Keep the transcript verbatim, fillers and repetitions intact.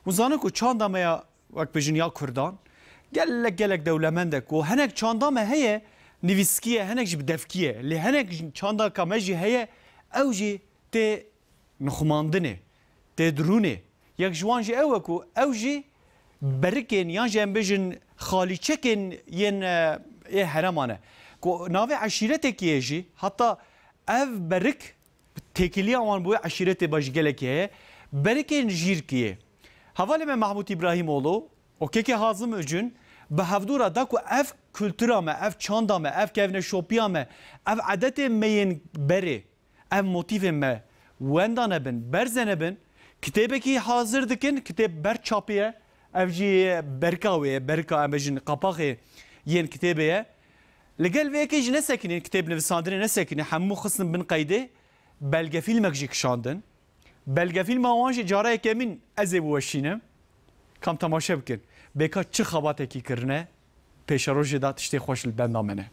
Hûn zanin ku çanda me ya, wek bêjin, ya Kurdan, gelek gelek dewlemend e ku hinek çanda me heye nivîskî ye, hinek jî bi devkî ye. Lê hinek çanda ka me jî heye, ew jî tê nixumandinê, tê dirûnê. Yek ji wan jî ew e ku ew jî berikên yan jî em bêjin xalîçekên yên, e, ê hereman e. Ku navê eşîretekî ye jî, heta ev berik têkiliya wan bi wê eşîretê be jî gelekî heye. Berikên jîrkî yê. Hevalê me Mahmûd Îbrahîmoğlu û kekê Hazim Ucun bi hevdû re da ku ev kultura me, ev çanda me, ev kevneşopiya me, ev edetê me yên berê, ev motîfên me wenda nebin, berze nebin, kitêbekî hazir dikin, kitêb ber çapê ye. Ev jî berika wê ye, berika em bêjin qapaxê yên kitêbê ye. Li gel vê yekê jî nesekinîn, kitêb nivisandinê nesekinîn, hemû xistin bin qeydê, belgefîlmek jî kişandin. Belgefîlma wan jî cara yekemîn ez ê biweşînim. Kam temaşe bikin. Bêka çi xebatekî kirine, pêşerojê de tiştê xweş li benda me ne.